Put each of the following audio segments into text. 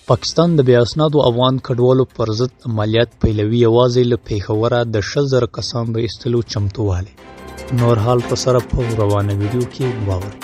پاکستان د بې اسنادو افغان کډوالو پر ضد عملیات پیلوي، یوازې له پېښوره د 20,000 کسانو د ایستلو چمتووالی. نور حال په سره په روانه ویډیو کې واورئ.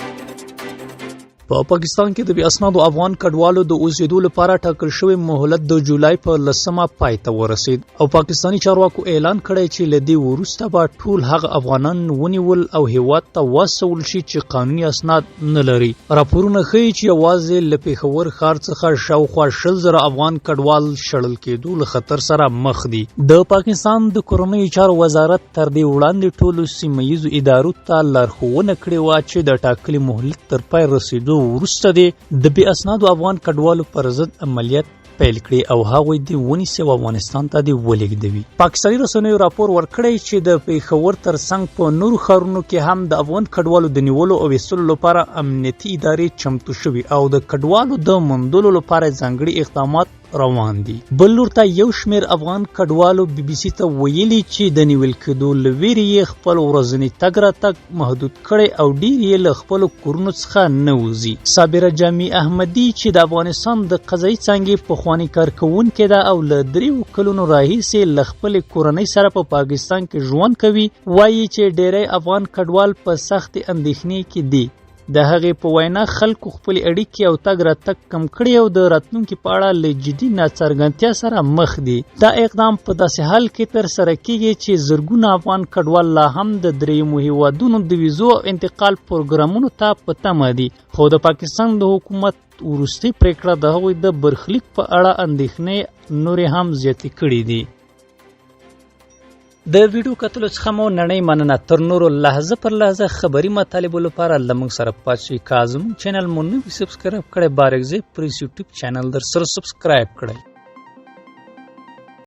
په پاکستان کې د بې اسنادو افغان کډوالو د اوسېدو لپاره ټاکل شوی مهلت د جولای په 10مه پای ته ورسید او پاکستاني چارواکو اعلان کړی چې له دې وروسته به ټول هغه افغانان ونیول او هیواد ته واستول شي چې قانوني اسناد نه لري. راپورونه ښيي چې یوازې له پېښور ښار څخه شاوخوا 20,000 افغان کډوال شړل کېدو له خطر سره مخ دي. د پاکستان د کورنیو چارو وزارت تر دې وړاندې ټولو سیمه ییزو ادارو ته لارښوونه کړې وه چې د ټاکلي مهلت تر پای رسېدو وروسته دې د بې اسنادو افغان کډوالو پر ضد عملیات پیل کړي او هغوی دې ونیسي او افغانستان ته دې ولېږدوي. پاکستاني رسنیو راپور ورکړی چې د پېښور ترڅنګ په نورو ښارونو کې هم د افغان کډوالو د نیولو او ایستلو لپاره امنیتي ادارې چمتو شوي او د کډوالو د موندلو لپاره ځانګړي اقدامات روان دي. بل لور ته یو شمېر افغان کډوالو بي بي سي ته ویلي چې د نیول کېدو له ویرې یې خپل ورځنی تګ راتګ محدود کړی او ډېر یې له خپلو کورونو څخه نه وځي. صابره جامي احمدي چې د افغانستان د قضایي څانګې پخوانۍ کارکوونکې ده او له دریو کلونو راهیسې له خپلې کورنۍ سره په پاکستان کې ژوند کوي، وایي چې ډېری افغان کډوال په سختې اندېښنې کې دي. د هغې په وینا، خلکو خپلې اړیکې او تګ راتګ کم کړي او د راتلونکي په اړه له جدي ناڅرګندتیا سره مخ دي. دا اقدام په داسې حال کې ترسره کېږي چې زرګونه افغان کډوال لا هم د درېیمو هېوادونو د ویزو او انتقال پروګرامونو ته په تمه دي، خو د پاکستان د حکومت وروستۍ پرېکړه د هغوی د برخلیک په اړه اندېښنې نورې هم زیاتې کړې دي. د ویډیو کتلو څخه مو نړۍ مننه. تر نورو لحظه پر لحظه خبري مطالبو لپاره له موږ سره پاتې شئ. که زموږ چینل مو نه وي سبسکرایب کړی، بارکزی پریس یوټیوب چینل در سره سبسکرایب کړئ.